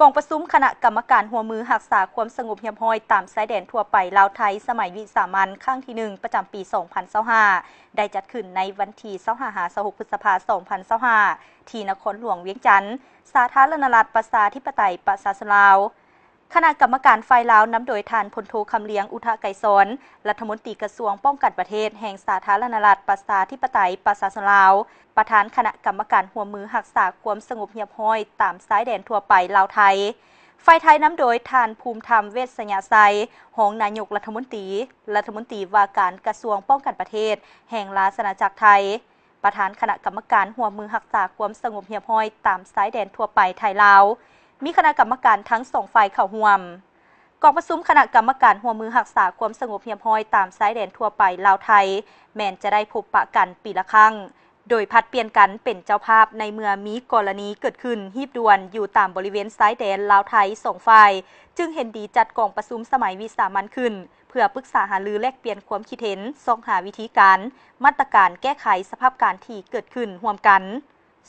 ກອງປະຊຸມຄະນະກຳມະການຮ່ວມມືຮັກສາຄວາມສະຫງົບຮຽບຮ້ອຍຕາມຊາຍແດນທົ່ວໄປລາວໄທ ສະໄໝວິສາມັນຄັ້ງທີໜຶ່ງ ປະຈຳປີສອງພັນຊາວຫ້າ ໄດ້ຈັດຂຶ້ນໃນວັນທີຊາວຫ້າ ຫາ ຊາວຫົກ ພຶດສະພາ ສອງພັນຊາວຫ້າ ທີ່ນະຄອນຫຼວງວຽງຈັນ, ສາທາລະນະລັດ ປະຊາທິປະໄຕ ປະຊາຊົນລາວ. ຄະນະກຳມະການຝ່າຍລາວ ນຳໂດຍທ່ານ ພົນໂທ ຄຳລຽງ ອຸທະໄກສອນ, ລັດຖະມົນຕີກະຊວງປ້ອງກັນປະເທດແຫ່ງສາທາລະນະລັດ ປະຊາທິປະໄຕ ປະຊາຊົນລາວ, ປະທານຄະນະກຳມະການຮ່ວມມືຮັກສາຄວາມສະຫງົບຮຽບຮ້ອຍຕາມຊາຍແດນທົ່ວໄປລາວໄທ. ຝ່າຍໄທນຳໂດຍທ່ານ ພູມທຳ ເວດສະຍະໄຊ, ຮອງນາຍົກລັດຖະມົນຕີ, ລັດຖະມົນຕີວ່າການກະຊວງປ້ອງກັນປະເທດແຫ່ງລາຊະອານາຈັກໄທ, ປະທານຄະນະກຳມະການຮ່ວມມືຮັກສາຄວາມສະຫງົບຮຽບຮ້ອຍຕາມຊາຍແດນທົ່ວໄປໄທລາວ, ມີຄະນະກຳມະການທັງສອງຝ່າຍເຂົ້າຮ່ວມ. ກອງປະຊຸມຄະນະກຳມະການຮ່ວມມືຮັກສາຄວາມສະຫງົບຮຽບຮ້ອຍຕາມຊາຍແດນທົ່ວໄປລາວໄທ ແມ່ນຈະໄດ້ພົບປະກັນປີລະຄັ້ງ, ໂດຍຜັດປ່ຽນກັນເປັນເຈົ້າພາບໃນເມື່ອມີກໍລະນີເກີດຂຶ້ນຮີບດ່ວນຢູ່ຕາມບໍລິເວນຊາຍແດນລາວໄທສອງຝ່າຍ, ຈຶ່ງເຫັນດີຈັດກອງປະຊຸມສະໄໝວິສາມັນຂຶ້ນ ເພື່ອປຶກສາຫາລືແລກປ່ຽນຄວາມຄິດເຫັນ, ຊອກຫາວິທີການ, ມາດຕະການແກ້ໄຂສະພາບການທີ່ເກີດຂຶ້ນຮ່ວມກັນ.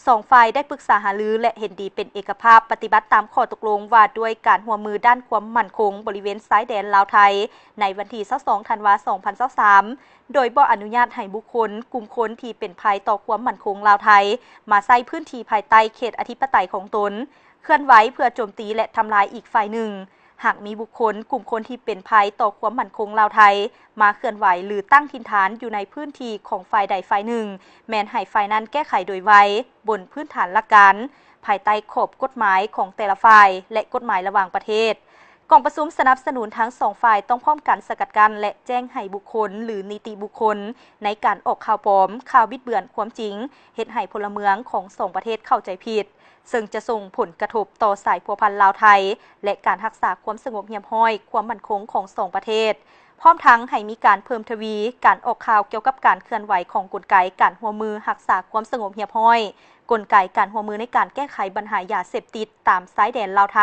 ສອງຝ່າຍໄດ້ປຶກສາຫາລື ແລະ ເຫັນດີເປັນເອກະພາບປະຕິບັດຕາມຂໍ້ຕົກລົງວ່າດ້ວຍການຮ່ວມມືດ້ານຄວາມໝັ້ນຄົງບໍລິເວນຊາຍແດນລາວໄທ ໃນວັນທີຊາວສອງ ທັນວາ ສອງພັນຊາວສາມ ໂດຍບໍ່ອະນຸຍາດໃຫ້ບຸກຄົນ, ກຸ່ມຄົນທີ່ເປັນໄພຕໍ່ຄວາມໝັ້ນຄົງລາວໄທ ມາໃຊ້ພື້ນທີ່ພາຍໃຕ້ເຂດອະທິປະໄຕຂອງຕົນ, ເຄື່ອນໄຫວເພື່ອໂຈມຕີ ແລະ ທຳລາຍອີກຝ່າຍໜຶ່ງ. ຫາກມີບຸກຄົນ, ກຸ່ມຄົນທີ່ເປັນໄພຕໍ່ຄວາມໝັ້ນຄົງລາວໄທ ມາເຄື່ອນໄຫວ ຫຼື ຕັ້ງຖິ່ນຖານຢູ່ໃນພື້ນທີ່ຂອງຝ່າຍໃດຝ່າຍໜຶ່ງ, ແມ່ນໃຫ້ຝ່າຍນັ້ນແກ້ໄຂໂດຍໄວ, ບົນພື້ນຖານຫຼັກການ, ພາຍໃຕ້ຂອບກົດໝາຍຂອງແຕ່ລະຝ່າຍ ແລະ ກົດໝາຍລະຫວ່າງປະເທດ. ກອງປະຊຸມສະໜັບສະໜູນທັງສອງຝ່າຍຕ້ອງພ້ອມກັນສະກັດກັ້ນ ແລະ ແຈ້ງໃຫ້ບຸກຄົນ ຫຼື ນິຕິບຸກຄົນ ໃນການອອກຂ່າວປອມ, ຂ່າວບິດເບືອນຄວາມຈິງ, ເຮັດໃຫ້ພົນລະເມືອງຂອງສອງປະເທດເຂົ້າໃຈຜິດ, ເຊິ່ງຈະສົ່ງຜົນກະທົບຕໍ່ສາຍພົວພັນລາວ-ໄທ ແລະ ການຮັກສາຄວາມສະຫງົບຮຽບຮ້ອຍ, ຄວາມໝັ້ນຄົງຂອງສອງປະເທດ, ພ້ອມທັງໃຫ້ມີການເພີ່ມທະວີການອອກຂ່າວກ່ຽວກັບການເຄື່ອນໄຫວຂອງກົນໄກການຮ່ວມມືຮັກສາຄວາມສະຫງົບຮຽບຮ້ອຍ, ກົນໄກການຮ່ວມມືໃນການແກ້ໄຂບັນຫາຢາເສບຕິດຕາມຊາຍແດນລາວ-ໄທ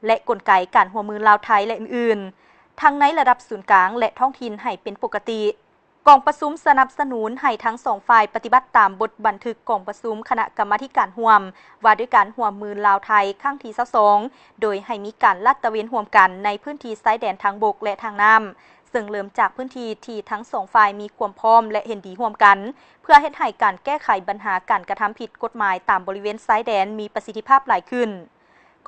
ແລະ ກົນໄກການຮ່ວມມືລາວ-ໄທ ແລະ ອື່ນໆ, ທັງໃນລະດັບສູນກາງ ແລະ ທ້ອງຖິ່ນໃຫ້ເປັນປົກກະຕິ. ກອງປະຊຸມສະໜັບສະໜູນໃຫ້ທັງສອງຝ່າຍປະຕິບັດຕາມບົດບັນທຶກກອງປະຊຸມຄະນະກຳມາທິການຮ່ວມ ວ່າດ້ວຍການຮ່ວມມືລາວ-ໄທ ຄັ້ງທີຊາວສອງ ໂດຍໃຫ້ມີການລາດຕະເວນຮ່ວມກັນໃນພື້ນທີ່ຊາຍແດນທາງບົກ ແລະ ທາງນ້ຳ, ເຊິ່ງເລີ່ມຈາກພື້ນທີ່ທີ່ທັງສອງຝ່າຍມີຄວາມພ້ອມ ແລະ ເຫັນດີຮ່ວມກັນ, ເພື່ອເຮັດໃຫ້ການແກ້ໄຂບັນຫາການກະທຳຜິດກົດໝາຍຕາມບໍລິເວນຊາຍແດນມີປະສິດທິພາບຫຼາຍຂຶ້ນ.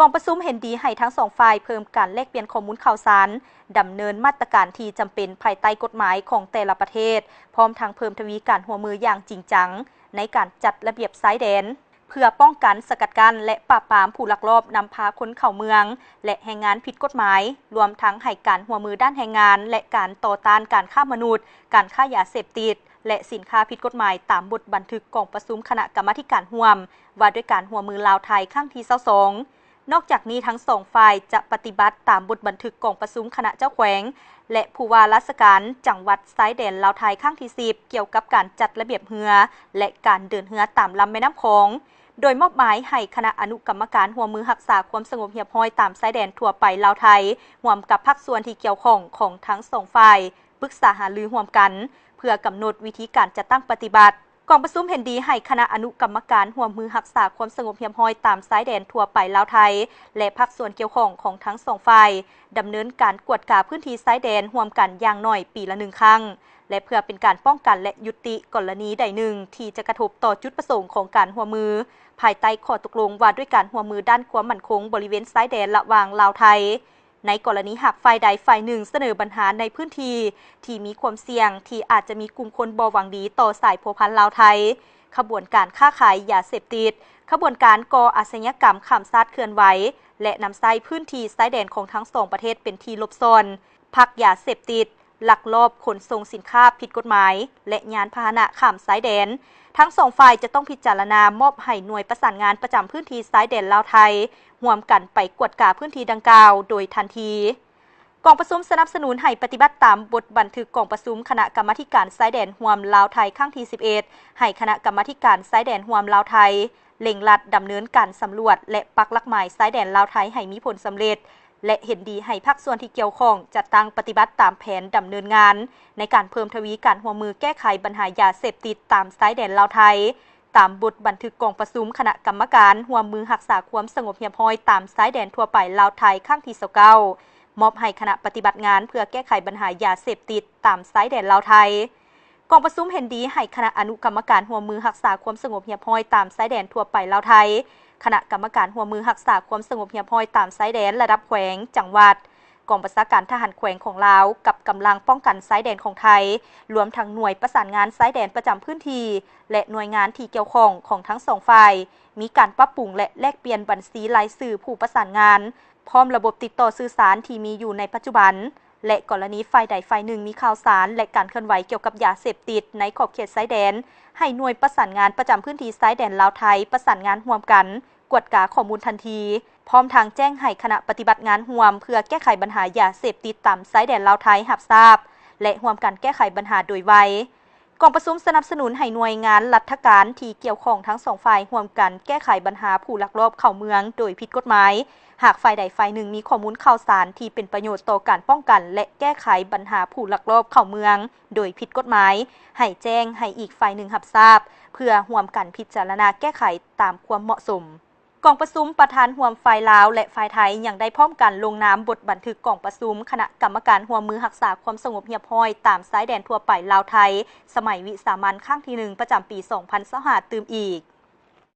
ກອງປະຊຸມເຫັນດີໃຫ້ທັງສອງຝ່າຍເພີ່ມການແລກປ່ຽນຂໍ້ມູນຂ່າວສານ, ດຳເນີນມາດຕະການທີ່ຈຳເປັນພາຍໃຕ້ກົດໝາຍຂອງແຕ່ລະປະເທດ, ພ້ອມທັງເພີ່ມທະວີການຮ່ວມມືຢ່າງຈິງຈັງໃນການຈັດລະບຽບຊາຍແດນ, ເພື່ອປ້ອງກັນ, ສະກັດກັ້ນ ແລະ ປາບປາມຜູ້ລັກລອບນຳພາຄົນເຂົ້າເມືອງ ແລະ ແຮງງານຜິດກົດໝາຍ, ລວມທັງໃຫ້ການຮ່ວມມືດ້ານແຮງງານ ແລະ ການຕໍ່ຕ້ານການຄ້າມະນຸດ, ການຄ້າຢາເສບຕິດ ແລະ ສິນຄ້າຜິດກົດໝາຍຕາມບົດບັນທຶກກອງປະຊຸມຄະນະກຳມາທິການຮ່ວມ ວ່າດ້ວຍການຮ່ວມມືລາວ-ໄທ ຄັ້ງທີຊາວສອງ. ນອກຈາກນີ້, ທັງສອງຝ່າຍຈະປະຕິບັດຕາມບົດບັນທຶກກອງປະຊຸມຄະນະເຈົ້າແຂວງ ແລະ ຜູ້ວ່າລາຊະການຈັງຫວັດຊາຍແດນລາວ-ໄທ ຄັ້ງທີສິບ ກ່ຽວກັບການຈັດລະບຽບເຮືອ ແລະ ການເດີນເຮືອຕາມລຳແມ່ນ້ຳຂອງ, ໂດຍມອບໝາຍໃຫ້ຄະນະອະນຸກຳມະການຮ່ວມມືຮັກສາຄວາມສະຫງົບຮຽບຮ້ອຍຕາມຊາຍແດນທົ່ວໄປລາວ-ໄທ ຮ່ວມກັບພາກສ່ວນທີ່ກ່ຽວຂ້ອງຂອງທັງສອງຝ່າຍ ປຶກສາຫາລືຮ່ວມກັນ ເພື່ອກຳນົດວິທີການຈັດຕັ້ງປະຕິບັດ. ກອງປະຊຸມເຫັນດີໃຫ້ຄະນະອະນຸກຳມະການຮ່ວມມືຮັກສາຄວາມສະຫງົບຮຽບຮ້ອຍຕາມຊາຍແດນທົ່ວໄປລາວ-ໄທ ແລະ ພາກສ່ວນກ່ຽວຂ້ອງຂອງທັງສອງຝ່າຍ ດຳເນີນການກວດກາພື້ນທີ່ຊາຍແດນຮ່ວມກັນຢ່າງໜ້ອຍປີລະໜຶ່ງຄັ້ງ ແລະ ເພື່ອເປັນການປ້ອງກັນ ແລະ ຍຸຕິກໍລະນີໃດໜຶ່ງທີ່ຈະກະທົບຕໍ່ຈຸດປະສົງຂອງການຮ່ວມມື ພາຍໃຕ້ຂໍ້ຕົກລົງວ່າດ້ວຍການຮ່ວມມືດ້ານຄວາມໝັ້ນຄົງບໍລິເວນຊາຍແດນລະຫວ່າງລາວ-ໄທ. ໃນກໍລະນີຫາກຝ່າຍໃດຝ່າຍໜຶ່ງສະເໜີບັນຫາໃນພື້ນທີ່ທີ່ມີຄວາມສ່ຽງທີ່ອາດຈະມີກຸ່ມຄົນບໍ່ຫວັງດີຕໍ່ສາຍພົວພັນລາວ-ໄທ, ຂະບວນການຄ້າຂາຍຢາເສບຕິດ, ຂະບວນການກໍ່ອາຊະຍາກຳຂ້າມຊາດເຄື່ອນໄຫວ ແລະ ນຳໃຊ້ພື້ນທີ່ຊາຍແດນຂອງທັງສອງປະເທດເປັນທີ່ຫຼົບຊ່ອນ, ພັກຢາເສບຕິດ, ລັກລອບຂົນສົ່ງສິນຄ້າຜິດກົດໝາຍ ແລະ ຍານພາຫະນະຂ້າມຊາຍແດນ, ທັງສອງຝ່າຍຈະຕ້ອງພິຈາລະນາມອບໃຫ້ໜ່ວຍປະສານງານປະຈຳພື້ນທີ່ຊາຍແດນລາວ-ໄທ ຮ່ວມກັນໄປກວດກາພື້ນທີ່ດັ່ງກ່າວໂດຍທັນທີ. ກອງປະຊຸມສະໜັບສະໜູນໃຫ້ປະຕິບັດຕາມບົດບັນທຶກກອງປະຊຸມຄະນະກຳມາທິການຊາຍແດນຮ່ວມລາວ-ໄທ ຄັ້ງທີສິບເອັດ, ໃຫ້ຄະນະກຳມາທິການຊາຍແດນຮ່ວມລາວ-ໄທ ເລັ່ງລັດດຳເນີນການສຳຫຼວດ ແລະ ປັກຫຼັກໝາຍຊາຍແດນລາວ-ໄທໃຫ້ມີຜົນສຳເລັດ ແລະ ເຫັນດີໃຫ້ພາກສ່ວນທີ່ກ່ຽວຂ້ອງຈັດຕັ້ງປະຕິບັດຕາມແຜນດຳເນີນງານ ໃນການເພີ່ມທະວີການຮ່ວມມືແກ້ໄຂບັນຫາຢາເສບຕິດຕາມຊາຍແດນລາວ-ໄທ, ຕາມບົດບັນທຶກກອງປະຊຸມຄະນະກຳມະການຮ່ວມມືຮັກສາຄວາມສະຫງົບຮຽບຮ້ອຍຕາມຊາຍແດນທົ່ວໄປລາວໄທ ຄັ້ງທີຊາວເກົ້າ ມອບໃຫ້ຄະນະປະຕິບັດງານເພື່ອແກ້ໄຂບັນຫາຢາເສບຕິດຕາມຊາຍແດນລາວໄທ. ກອງປະຊຸມເຫັນດີໃຫ້ຄະນະອະນຸກຳມະການຮ່ວມມືຮັກສາຄວາມສະຫງົບຮຽບຮ້ອຍຕາມຊາຍແດນທົ່ວໄປລາວໄທ, ຄະນະກຳມະການຮ່ວມມືຮັກສາຄວາມສະຫງົບຮຽບຮ້ອຍຕາມຊາຍແດນລະດັບແຂວງ, ຈັງຫວັດ, ກອງບັນຊາການທະຫານແຂວງຂອງລາວ ກັບກຳລັງປ້ອງກັນຊາຍແດນຂອງໄທ, ລວມທັງໜ່ວຍປະສານງານຊາຍແດນປະຈຳພື້ນທີ່ ແລະ ໜ່ວຍງານທີ່ກ່ຽວຂ້ອງຂອງທັງສອງຝ່າຍ ມີການປັບປຸງ ແລະ ແລກປ່ຽນບັນຊີລາຍຊື່ຜູ້ປະສານງານ, ພ້ອມລະບົບຕິດຕໍ່ສື່ສານທີ່ມີຢູ່ໃນປັດຈຸບັນ ແລະ ກໍລະນີຝ່າຍໃດຝ່າຍໜຶ່ງມີຂ່າວສານ ແລະ ການເຄື່ອນໄຫວກ່ຽວກັບຢາເສບຕິດໃນຂອບເຂດຊາຍແດນ ໃຫ້ໜ່ວຍປະສານງານປະຈຳພື້ນທີ່ຊາຍແດນລາວໄທປະສານງານຮ່ວມກັນ ກວດກາຂໍ້ມູນທັນທີ, ພ້ອມທັງແຈ້ງໃຫ້ຄະນະປະຕິບັດງານຮ່ວມເພື່ອແກ້ໄຂບັນຫາຢາເສບຕິດຕາມຊາຍແດນລາວໄທຮັບຊາບ ແລະ ຮ່ວມກັນແກ້ໄຂບັນຫາໂດຍໄວ. ກອງປະຊຸມສະໜັບສະໜູນໃຫ້ໜ່ວຍງານລັດຖະການທີ່ກ່ຽວຂ້ອງທັງສອງຝ່າຍຮ່ວມກັນແກ້ໄຂບັນຫາຜູ້ລັກລອບເຂົ້າເມືອງໂດຍຜິດກົດໝາຍ. ຫາກຝ່າຍໃດຝ່າຍໜຶ່ງມີຂໍ້ມູນຂ່າວສານທີ່ເປັນປະໂຫຍດຕໍ່ການປ້ອງກັນ ແລະ ແກ້ໄຂບັນຫາຜູ້ລັກລອບເຂົ້າເມືອງໂດຍຜິດກົດໝາຍ ໃຫ້ແຈ້ງໃຫ້ອີກຝ່າຍໜຶ່ງຮັບຊາບ ເພື່ອຮ່ວມກັນພິຈາລະນາແກ້ໄຂຕາມຄວາມເໝາະສົມ. ກອງປະຊຸມປະທານຮ່ວມຝ່າຍລາວ ແລະ ຝ່າຍໄທ ຍັງໄດ້ພ້ອມກັນລົງນາມບົດບັນທຶກກອງປະຊຸມຄະນະກຳມະການຮ່ວມມືຮັກສາຄວາມສະຫງົບຮຽບຮ້ອຍຕາມຊາຍແດນທົ່ວໄປລາວໄທ ສະໄໝວິສາມັນຄັ້ງທີໜຶ່ງ ປະຈຳປີສອງພັນຊາວຫ້າ ຕື່ມອີກ.